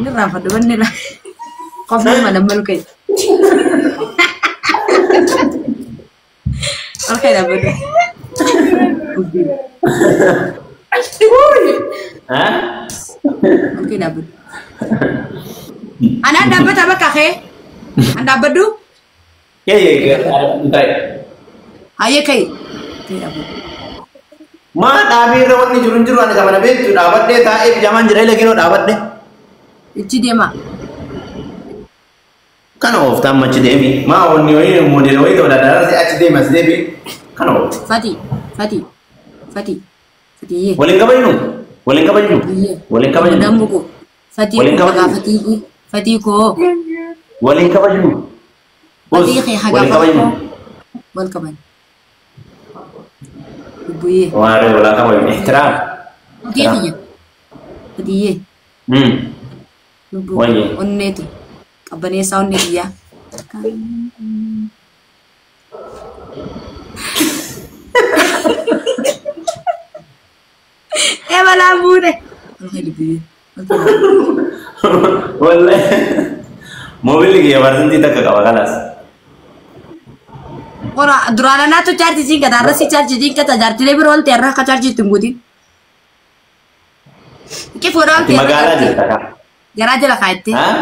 Inni irraanfadhu wanni irraa. Qofni mana malu ka'e. Ol ka'e dhaabbadhu. Ol ka'e dhaabbadhu. Anaan dhaabbata bakka kee. An dhaabbadhu. Hayyee ka'e. Ka'e dhaabbadhu. Maa dhaabii irra wanni jiru hin jiru ani kamana beektu dhaabadhee taa'ee bijamaan jira ila kinoo dhaabadhe. Ichi deema. Kana ooftaan machi deemi. Maa wanni wayii moodela wayii ta'uu danda'a achi deemi as deemi. Kana oofti. Fati. Fati. Fati. Fatiyyee. Waliin kabajnu. Waliin kabajnu. Waliin kabajnu. Dambu koo. Fatii Waliin koo kabajnu. fatii fatii koo. Waliin kabajnu. Fatii kee haga Waliin kabajnu. Wal kabajnu. Lubbuyyee. Waaree walaa kabajnu. Ihtiraam. Fatii kiyya. Fatiyyee. Lubbuu Wayye. onneetu. Qabbaneessaa onnee kiyyaa. Ee balaan buune. Ol ka'e lubbuyyee. Ol ka'e. Wallahi. Moobilli kiyya parsantii takka qaba kalaas. Ora duraan anaatu chaarjii siin gata arra si chaarjii siin gata jaartilee biroo ol ta'e arra akka chaarjii ittiin guutin. Kif godhaa ol Ati ta'e magaalaa jirta kaa. garaa jala kaayattee Haa?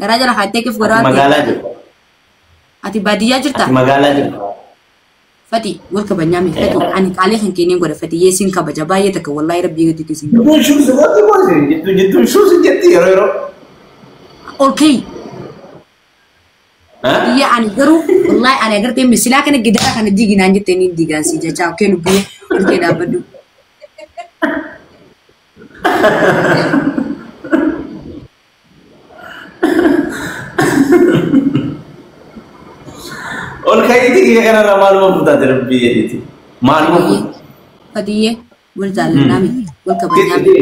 garaa jala kaayattee kif godhaa Ati ol ta'e. magaalaa jirta. Ati baadiyyaa jirta. Ati magaalaa jirta. Fati wal kabajnaa mi fati ani qaalee kan kenneen godha fati yeesiin kabaja baay'ee takka wallaahi rabbii gaditti siin. Jidduun shuusi gooti gooti. Jidduu jidduun shuusi jetti yeroo yeroo. Ol ka'i. Haa? Biyya ani garuu wallaahi ani agartee misilaa kana gidaara kana diginaan jettee ni digaan si jechaa okkee lubbiyee ol kee dhaabbadhu. Ol ka'iitii kiyya kanarraa maaluma fuutaate rabbii jedhiiti. Maaluma fuuta. Fatiyyee wal jaalannaa mi wal kabajnaa mi.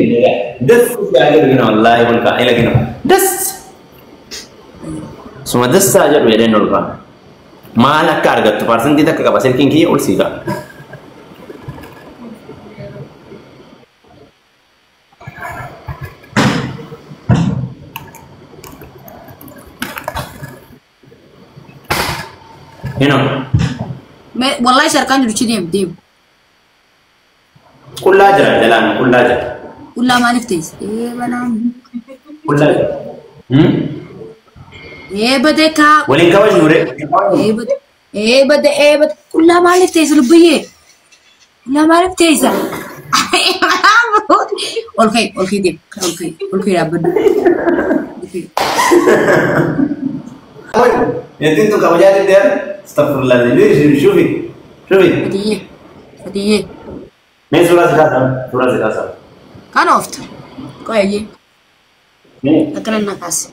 ደስ ያለ ነው ወላሂ ወልካ ኢለኪ ነው ደስ suma dassaa jedhu jedheen ol ka'a. Maal akka argattu parsantii takka qaba silkiin kiyya ol sii ka'a. Hinoo Wallaahi sarkaan jiru chi deem deem. qullaa jira jalaan qullaa jira. Qullaa maaliif teesse? Ee banaan. Qullaa jira. Ee badee kaa. Waliin kabajnu ree. Ee bade ee bade ee bade qullaa maaliif teesse lubbiyyee? Qullaa maaliif teessa? Ol ka'i ol ka'i deem ol ka'i ol ka'i dhaabbadhu. Ol ka'i. Yantiin tun kabajaa diddeer. Astagfirullah. Shufi shufi. Fatiyyee Fatiyyee Mee suuraa si kaasaa suuraa si kaasaa. kan ooftu qo'eeyyee Mee. akkana na kaase.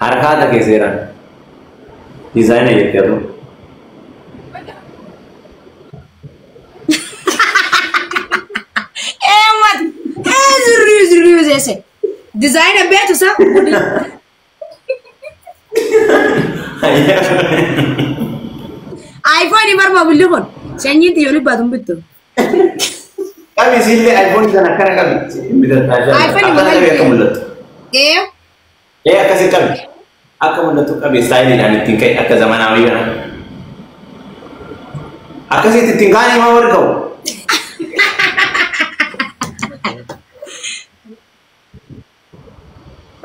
Harkaata kee seeraan. Diizaayina jettee atu. Ee mati ee zurrii zurrii zeese dizaayina beektu sa. iPhone barba billi kun sanyiin xiyyoon baatu bittu. Qabi siillee iPhone sana akkana qabi. Bitataa jira. iPhone Akkana qabi akka mul'atu. Ee Ee akkasi qabi. Akka mul'atu qabi istaayiliidhaan ittiin ka'e akka zamanaawii kana. Akkasitti ittiin kaanii maa warri ka'u?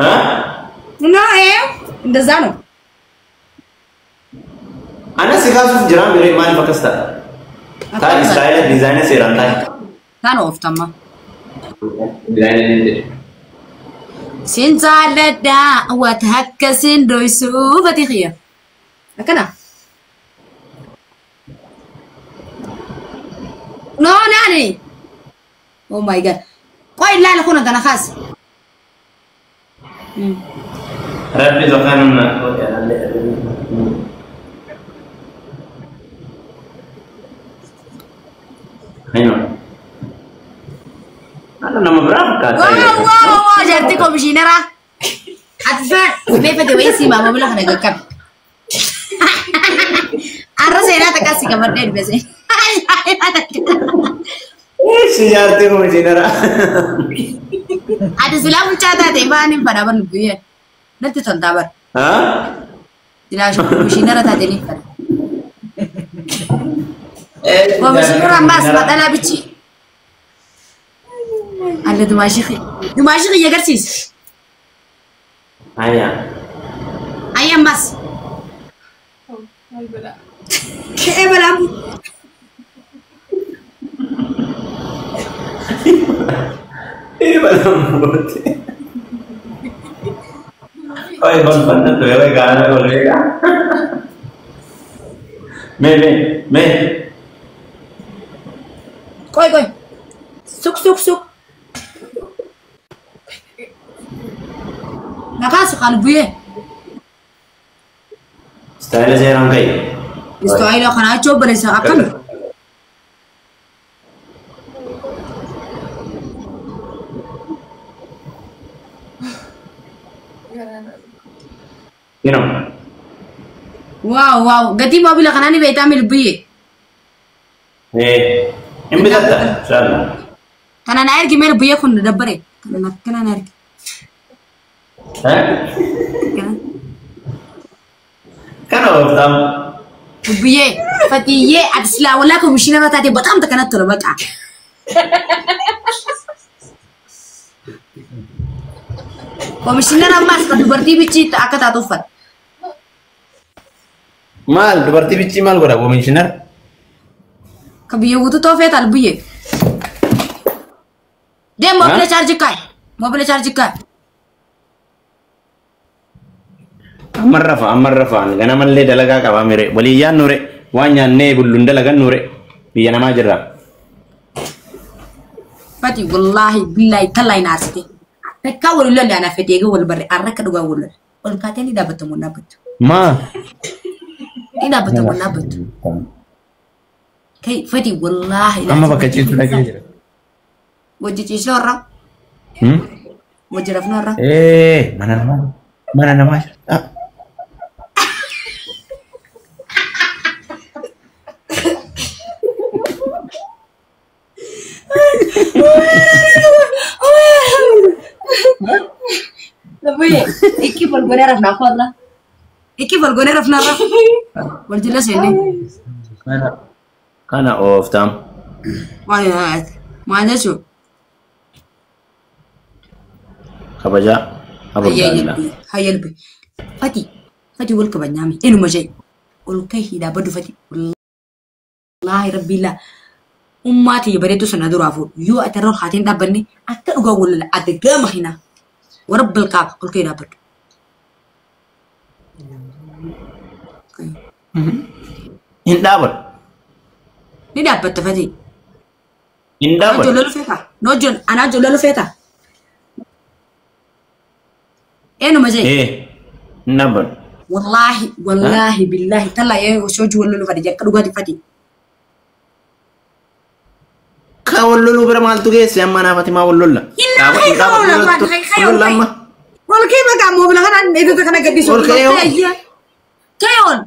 Haa? No ee እንደዛ ነው። Anas si kaasuuf jira miree maaliif akkas ta'a? Taa'e istaayila diizaayina seeraan taa'e. Kan ooftama. Diizaayina ni jedhe. Sin jaalladha wata akka sin dhoysuu fatii xiyya. Akkana. No naani. Oh my god. Qoy ilaala kun kana kaas. Rabbi zokaan Ayno. Ana nama biraa fakkaata. Wow wow wow jaartii komishiinara. Ati faa meefate wayii siimaa moobila kana qaqqabe. Arra seenaa takka si qabadhee dhufe. Si jaartee komishinara. Ati silaa bulchaa taate waan hin fadhaa bar lubbiyee. Natti toltaa bar. Silaa komishinara taate ni fadha. Komishinara ammaas maxxanaa bichi. Alle dumaashii dumaashii kiyya agarsiisa. Aya. Ayya ammaas. Ka'ee balaan bu. Balaan buute. Oye, kolfanna ture, oye, gaana kolfeega. Mee, mee, mee. Qoy qoy. Suk suk suk. Maqaan suqaan bu'ee. Istaayila seeraan ka'i. Istaayila kanaa jechuun obboleessa akkami? Kino. Waaw waaw gatii moobila kanaa ni beektaa milbiyyee. Hin bitatta inshallah. Kana na ergi milbiyyee kun dabbare. Kana kana na ergi. Kana ooftaam. Biyyee fatiyyee ati silaa walaa komishinara taate bataam takkanatti tola baqa. Komishinara ammaas kan dubartii bichi akka taatu uffata. Maal dubartii bichi maal godha komishinara? Ka biyya guutuu toofee taal biyyee. Deem moobila chaarjii kaayi. Moobila chaarjii kaayi. Amma rafa amma rafa ganamallee dalagaa qabaa mire walii yaannure waan nyaannee bulluun dalagannuure biyya namaa jirra. Fati wallaahi billaahi tallaahi naarsite. Takkaa wal lolle ana fedhe eega wal barre arra akka dhugaa wal lolle. Ol kaatee ni dhaabbatamu hin dhaabbattu. Maa? Ni dhaabbatamu hin dhaabbattu. Kai fati wallaahi. Amma bakka ciisu dhaqee jira. Wajji ciisoo irra. Wajji rafnoo irra. Mana namaa mana namaa jira. Iki volgone rafnaa korra. Iki volgone rafnaa irra. Wal jala seenne. Kana ooftaam. Waan maal jechuun? Kabajaa. Aburgaallaa. Hayyalbi. Fati fati wal kabanyaami. Inuma jee. Ol kahii dhaabbadhu fati. Wallaahi rabbiillaa. Ummaa tiyya bareedduu sana duraa fuudhu. Yoo ati irra ol kaateen dhaabbanne akka dhugaa wal lola adda gama hinaa. Warabbil kaaba ol kahii dhaabbadhu. Hin dhaabadhu. Ni dhaabbatta fati. Hin dhaabadhu. Anaa ijoollee feeta. Anaa ijoollee feeta. Eenyuma jee? Hin dhaabadhu. Wallaahi wallaahi billaahi tallaa yoo osoo ijoollee fadhi akka dhugaati fati. Ka wal loluu bira maaltu geesse amma naaf ati maa wal lolla? Wal kee maqaa moobila kanaan eegdota kana gadhiisu. Ol ka'ee hoo? Ka'ee ol.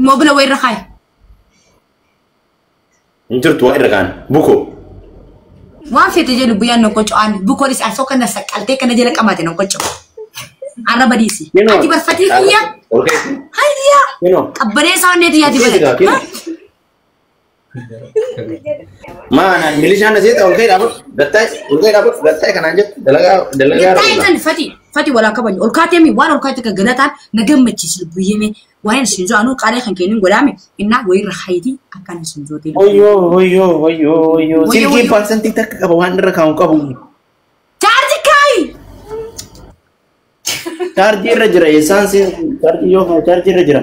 Moobila wayirra kaaya. Hin jirtu waa irra kaan bukoo. Waan feete jedhu guyyaan nonqoco aan bukoonis asoo kana saqqaltee kana jala qamaate nonqoco. Arra badiisi. Ati barfatee kiyya. Hayya. Qabbanee isaa onnee xiyyaati bada. Maana milishaan asii ol ka'ee dhaabatu gattaa'e ol ka'ee dhaabatu gattaa'e kanaan jettu dalagaa dalagaa. Gattaa'e tan fati fati walaa kabaju ol kaatee mi waan ol kaatee kan galataan na gammachiisu buyyeeme waan isin zoo anuu qaalee kan kennin godhaame innaa wayirra hayitii akkaan isin zootee. Wayyoo wayyoo wayyoo wayyoo silkii parsantii takka qaba waan irra kaa'u qabu. Chaarjii kaayi. Chaarjii irra jira eessaan chaarjii yoo chaarjii irra jira.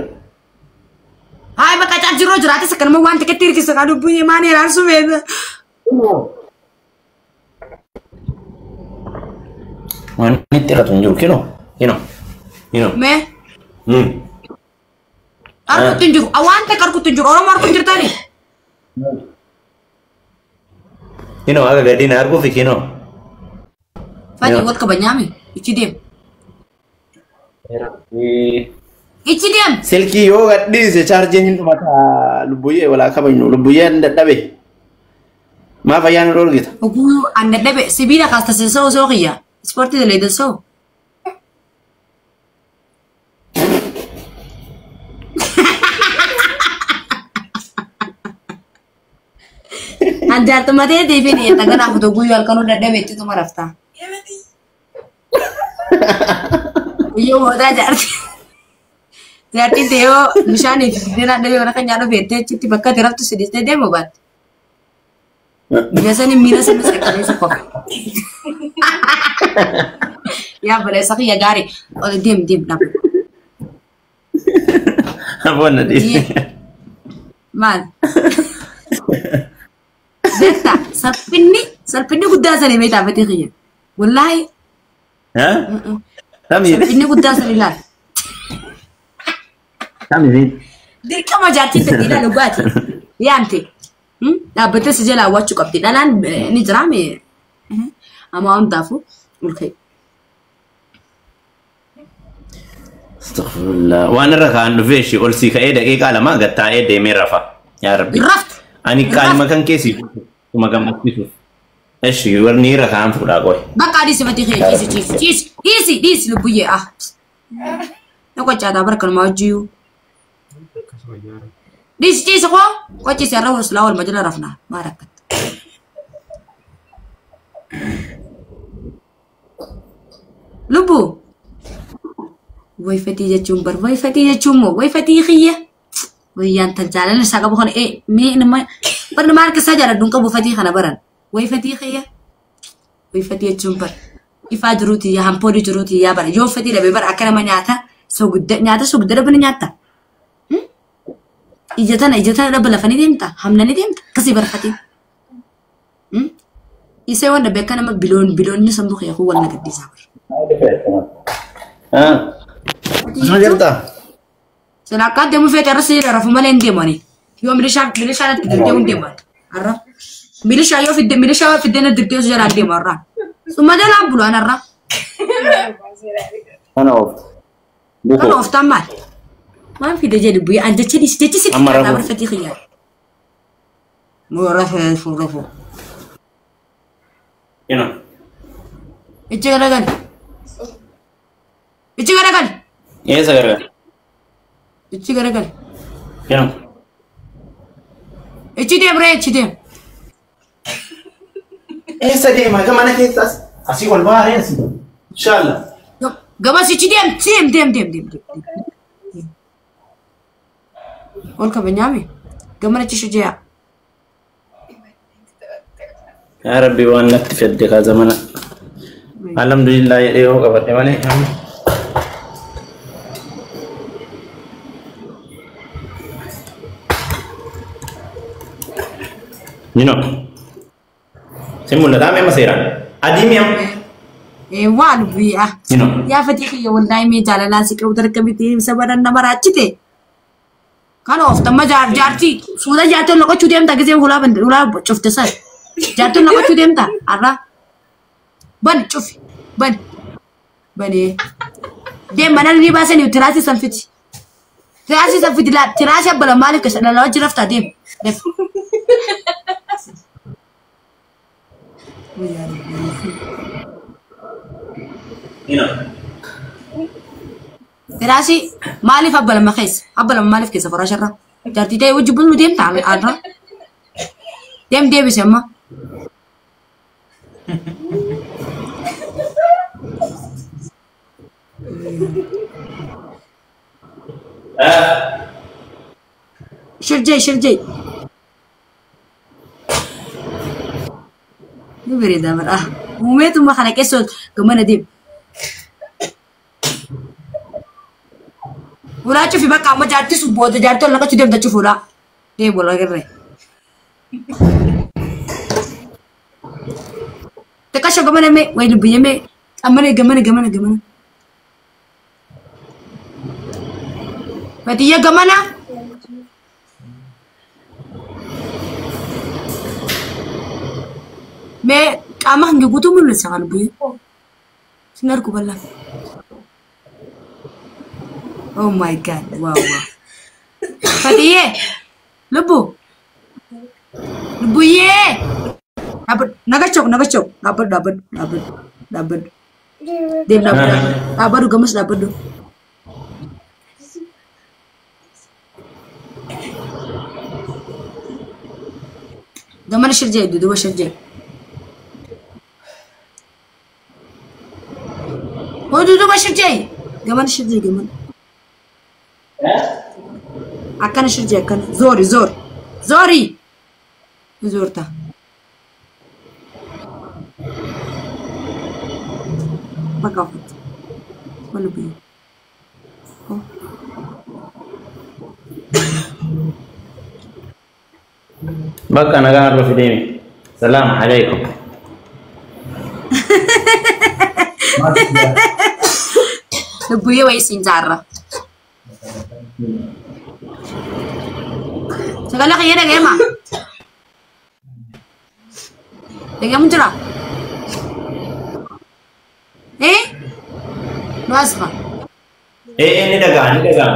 Hai bakka chaarjii irra jiraates akkanuma waan xiqqeetti hirkisa kan dubbiin maal hiraarsu beekna. Waan itti hir'atu hin jiru kinoo kinoo kinoo. Mee. Harkutti hin jiru waan takka harkutti hin jiru Oromoo harkutti hin jirtani. Kinoo akka gadi na arguufi kinoo. Fati wal kabajaami. Ichi deem. Ichi deem. Silkii yoo gadhiise chaarjiin hin dhumata lubbuyyee walaa kabajnu lubbuyyee hin dadhabe. Maa fayyaa nu dhoorgita? Oguu an dadhabe sibiila kaastase soo soo kiyya. Ispoortii daleedan soo. An jaartumatee deebiin dhiyeetta ganaaf otoo guyyuu halkanuu dadhabe itti tuma raftaa. Guyyuu boodaa jaarti. Jaartiin ta'e yoo bishaan itti dadhabee mana kan nyaadhu feettee achitti bakka itti raftu si dhiistee deemu baatte. Biyya sanii miira sana sagalee si qofa. Yaa baleessa kiyya gaarii. Ol deem deem dhaabba. Aboon na dhiise. Maal? Beektaa salphinni salphinni guddaa sanii beektaa fatii kiyya. Wallaahi Kamii? salphinni guddaa sanii ilaali. Kamii? Dirqama jaartiin ta'e ilaalu gaati. Yaamte. Dhaabbattee si jala hawwachuu qabdi. Dhalaan ni jiraame. Amma hundaafuu ol ka'i. Astaghfirullah. Waan irra kaan dhufee ishee ol sii ka'ee daqiiqaa lama gad taa'ee deemee rafa. Yaa Rabbi. Raftu. Ani qaalima kan keessi kuma gammachiisuuf. Eshi warni irra kaan fuudhaa qoy. Bakka adii sifatti kee ciisi ciisi ciisi dhiisi dhiisi lubbuyyee ah. Na qoccaataa barka namaa hojjiyyuu. Dhiisi ciisi koo qoccisi har'a waslaa wal majala rafnaa maa rakkatta. Lubbuu. Wayfatii jechuun bar wayfatii jechuun moo wayfatii kiyya. Wayyaan tan jaalala isaa qabu kana ee mee nama bar nama harka isaa jaaladhuun qabu fatii kana baran. Wayfatii kiyya. Wayfatii jechuun bar ifaa jiruuti yaa hampoolii jiruuti yaa bara yoo fatii dhabe bara akka nama nyaata sogudda nyaata sogudda dhaba ni nyaatta. Ija tana dhaba lafa ni deemta hamna ni deemta akkasii barfatii. Isee waan dhabe akka nama biloon biloonni sammuu kiyya kun wal na gaddiisaa bara. Asuma jirtaa? Sila akka deemu feete irra siira rafu malee hin deemu ani. Yoo milishaa milishaa natti dirtee hin deemu ani. Har'a. Milishaa yoo fidde milishaa fidde na dirtee osoo jalaa deemu har'a. Summa jalaan bulu an har'a. Kana oofta. Kana ooftaan maal? Waan fide jedhu buyya an jecha dhiisi jechi sitti Amma qaataa rafu. barfatii xiyyaara. Moo rafu rafu rafu. Kinoo. Ichi garagali. Ichi garagali. Eessa gargaara? Ichi garagali. Kinoo. Ichi deem ree ichi deem. Eessa deema? Gama mana keessaas asii ol baaree asii. Inshallah. Gamas ichi deem deem deem deem deem deem. Ol kabajaame. Gamana achi shujaa. Yaa Rabbi waan natti fedde kaa zamana. Alhamdulillah jedhee yoo qabadhe malee. Nino. Sin mul'ataa mee amma seeraan? Adii mi'am? Waa lubbuyaa. Nino. Yaa fatii kiyya wallaahi mee jaalalaan si qabu dargamitti ibsa baran nama raachite. Kana ooftamma jaartii suuta jaartii ol naqachuu deemta giseen hulaa bande hulaa cufte san. Jaartii ol naqachuu deemta har'a. Ban cufi ban banee. Deem mana ni baasanii tiraasii san fiti. Tiraasii san fiti laa tiraasii abbala maaliif keessa dhalaa wajji raftaa deem. Deem. Nino. Tiraasii maaliif abba lama keessa? Abba lama maaliif keessa faraasharra? Jaartii ta'e wajji buluu deemta har'a. Deem deebisi amma. Shirjee shirjee. Ni bareeda bara. Uumeetuma kana keessa gamana deem. Ulaa cufi bakka amma jaartii sun booda jaartii ol naqachuu deemta cufu ulaa. Deem wal agarree. Xiqqasho gamana mee wayi lubbiyyee mee ammana gamana gamana gamana. Fatiyya gamana. Mee qaama hangi guutuu mul'isa kan bu'ee. Sin argu bal'aa. Oh my God. Wow, wow. Fatiyyee. Lubbu. Lubbuyyee. Dhaabbadhu. Nagachoo nagachoo. Dhaabbadhu dhaabbadhu dhaabbadhu dhaabbadhu. Deem dhaabbadhu. Dhaabbadhu gamas dhaabbadhu. Gamana shirjee duuba shirjee. Hoo duuba shirjee. Gamana shirjee gamana. Akkana shirjee akkana. Zoori zoori. Zoori. Zoorta. Bakka ofitti. Walu biyya. Bakka nagaa har'a fideemi. Salaam alaikum. Lubbuyyee wayii siin jaarra. Sagalee kiyya dhaga'eema. Dhaga'amu jira? Eh? Nuwaasfa. Eh ni dhagaa ni dhagaa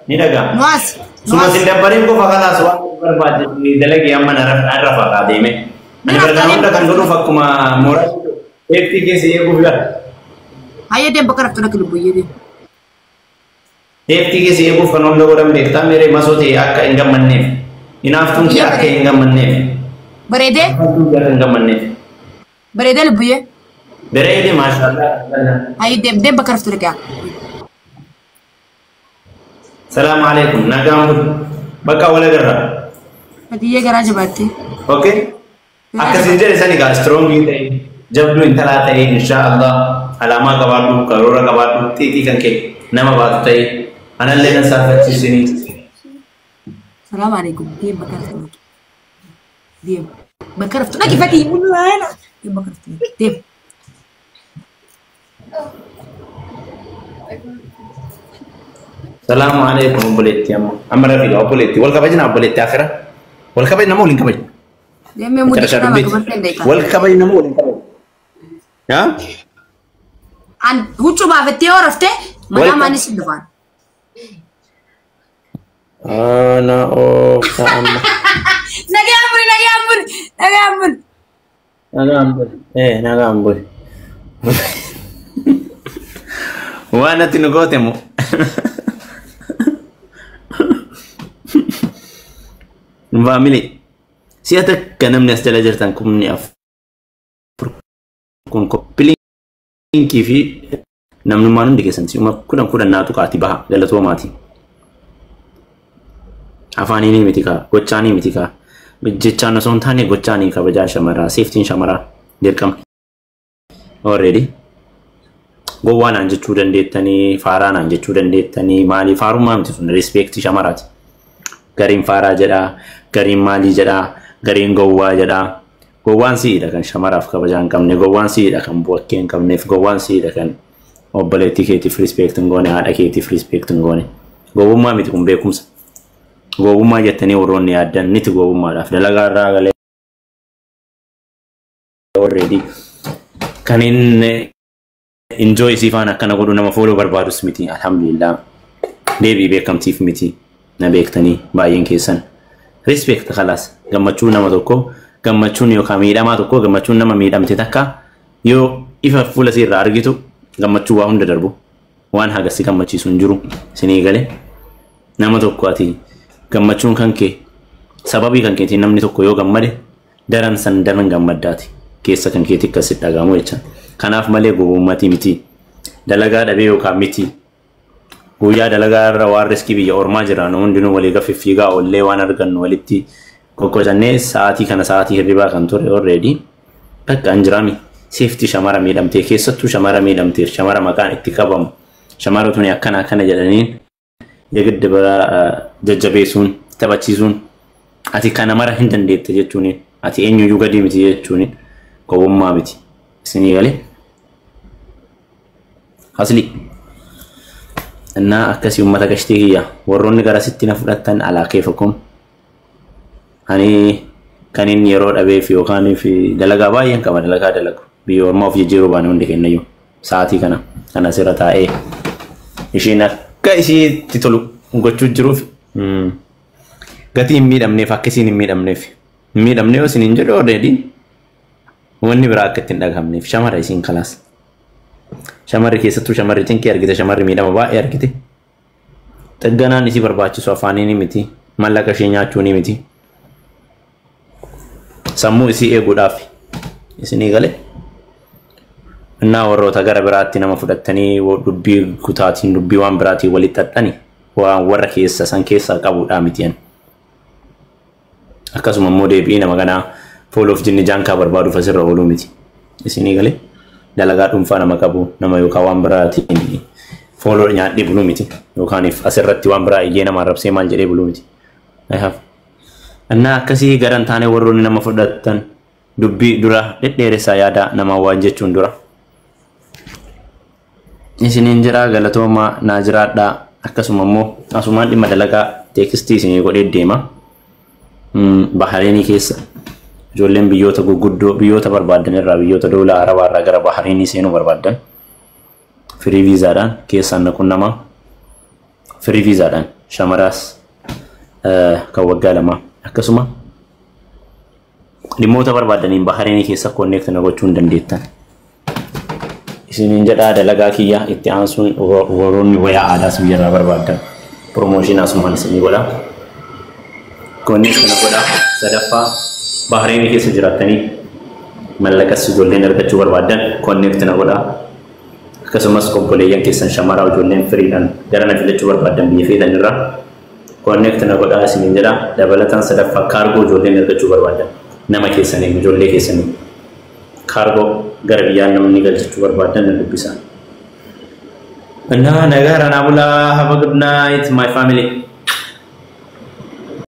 ni dhagaa. Nuwaas. Suma sin dabbariin qofa kalaas waan barbaade dalagee amma na rafa kaa deeme. Ani barnaa hunda kan godhuuf akkuma mooraa eebbii keessa eeguuf yaada. Hayyee deem bakka raftu dhaqi lubbuyyee deem. Eebbii keessa eeguuf kan hunda godhan beektaa meeree masoo ta'e akka hin gammanneef. Hinaaftuun kee akka hin gammanneef. Bareedee? Hinaaftuun kee akka hin gammanneef. Bareedee lubbuyyee? Bareedee maashaallah. Hayyee deem deem bakka raftu dhaqi. Salaamu alaikum. Nagaan bulu. Bakka wal agarra. Fatiyyee garaa jabaattee. Okay? Akkasiin jedhe sani gaa strongii ta'e jabduu intalaa ta'e inshaallah alaamaa qabaadhu karoora qabaadhu xiixii kan kee nama baatu ta'e anallee nan saalfachiisinii. Salaamu alaikum. Deem bakka raftu dhaqi. Deem. Bakka raftu dhaqi Fatii. Deem bakka raftu dhaqi. Deem. Salaamu alaikum obboleettii amma. Amma rafiidha obboleettii. Wal kabajna obboleettii akhira. Wal kabajna moo waliin kabajna? Deemee mudii kana bakka bartee hin Wal kabajna moo waliin kabajna? Haa? An huccuu baafattee yoo raftee manaa maanis hin dhufaan. Ana oofta amma. Nagaan buli nagaan buli nagaan buli. Nagaan buli. Eh nagaan buli. Waan ati nu goote moo? Family. Si'a takka namni as jala jirtan 4,000 kun koppiliinkii fi namnummaan hundi keessan si'uma 10 10 naatu qaati baha galatoomaati. Afaanii miti kaa gochaanii miti kaa jechaan osoo hin taane gochaanii kabajaa shamaraa seeftiin shamaraa dirqama. Already gowwaa naan jechuu dandeettanii faaraa naan jechuu dandeettanii maalii faarummaa miti sun rispeektii shamaraati. Gariin faaraa jedhaa gariin maalii jedhaa gariin gowwaa jedhaa. Gowwaan siidha kan shamaraaf kabajaa hin qabne gowwaan siidha kan bu'akkee hin qabneef gowwaan siidha kan obboleettii keetiif rispeekt hin goone haadha keetiif rispeekt hin goone. Gowwummaa miti kun beekumsa. Gowwummaa jettanii warroonni yaaddan niti gowwummaadhaaf dalagaa irraa galee already kan inni enjoy siifaan akkana godhu nama fooloo barbaadus miti alhamdulillah deebii beekamtiif miti na beektanii baay'een keessan respect khalaas gammachuu nama tokko gammachuun yookaan miidhamaa tokko gammachuun nama miidhamte takka yoo ifa fuula isiirraa argitu gammachuu waa hunda darbu waan hagasi gammachiisu hin jiru isinii galee nama tokko ati gammachuun kan kee sababii kan keetiin namni tokko yoo gammade daran san daran gammaddaati keessa kan keetii akkasitti dhagahamu jecha. Kanaaf malee gowwummaatii miti dalagaa dhabee yookaan miti guyyaa dalagaa irra waan riskii biyya ormaa jiran hundinuu walii gaffi fiigaa oollee waan argannu walitti qoqqocannee sa'aatii kana sa'aatii hirribaa kan ture already bakka hin jiraami seeftii shamara miidhamtee keessattuu shamara miidhamteef shamara maqaan itti qabamu shamara tuni akkana akkana jedhaniin የግድ jajjabeessuun taphachiisuun ati kana mara hin dandeette jechuun ati eenyuyyuu gadi miti jechuun gowwummaa miti isinii galee asli እና akkasii uummata gashtii kiyya warroonni gara sitti na fudhattan alaa keefakum ani Kan inni yeroo dhabeef yookaan fi dalagaa baay'een qaba, dalagaa dalagu. Biyya ormaa of jijjiiruu baane hundi kennayyuu. Sa'aatii kana kan asirra taa'ee ishiin akka ishiitti tolu gochuu jiruuf gatii hin miidhamneef, akka isiin hin miidhamneef. Hin miidhamne yoo isin hin jedhu, already wanni biraa akka ittiin dhagahamneef. Shamara isiin kalaas. Shamarri, keessattuu shamarri cinqii argite, shamarri miidhama baay'ee argite. Xagganaan isii barbaachisu afaanii miti, mallaqa ishee nyaachuu ni miti. Sammuu isii eeguudhaaf isinii gale. Innaa warroota gara biraatti nama fudhattanii dubbii kutaatiin, dubbii waan biraatiin walitti xaxxani, waan warra keessa san keessaa qabuudhaa miti. Akkasuma immoo deebi'ii nama kanaa fooloof jinni jaankaa barbaaduuf asirra ooluu miti. Isinii galee, dalagaa dhuunfaa nama qabu, nama yookaan waan biraatiin follow nyaadhee buluu miti, yookaan asirratti waan biraa iyyee nama arrabsee maal jedhee buluu miti. Innaa akkasii gara hin taane warroonni nama fudhattan dubbii dura dhedheeressaa yaada namaa waan jechuun dura. Isiniin jedhaa, galatoomaa, naa jiraadhaa. Akkasuma immoo asumaan dhimma dalagaa text isinii godhee deema. Bahareenii keessa ijoolleen biyyoota gurguddoo, biyyoota barbaadan irraa, biyyoota doolaa arabaa irraa gara Bahareenii seenuu barbaadan, free viizaadhaan keessaan naquun namaa, free viizaadhaan shamaraas kan waggaa 2, akkasuma dhimmoota barbaadaniin Bahareenii keessa connect na gochuu hin dandeettan. Isiniin jedhaa, dalagaa kiyya itti aansuun warroonni wayaa aadaas biyyarraa barbaadan promotion asumaan isinii godha. Connect na godha. Sadaffaa, Bahareenii keessa jiraattanii mallaqas ijoolleen argachuu barbaadan connect na godha. Akkasumas obboleeyyan keessan shamaraa ijoolleen firiidhaan gara na filachuu barbaadan biyya feetan irraa connect na godhaa isiniin jedha. Dabalataan sadaffaa, cargo ijoolleen argachuu barbaadan, nama keessanii, ijoollee keessanii cargo gara biyyaa namni galchachuu barbaadan na dubbisa. Innaa nagaa naa bulaa. Have a good night, my family.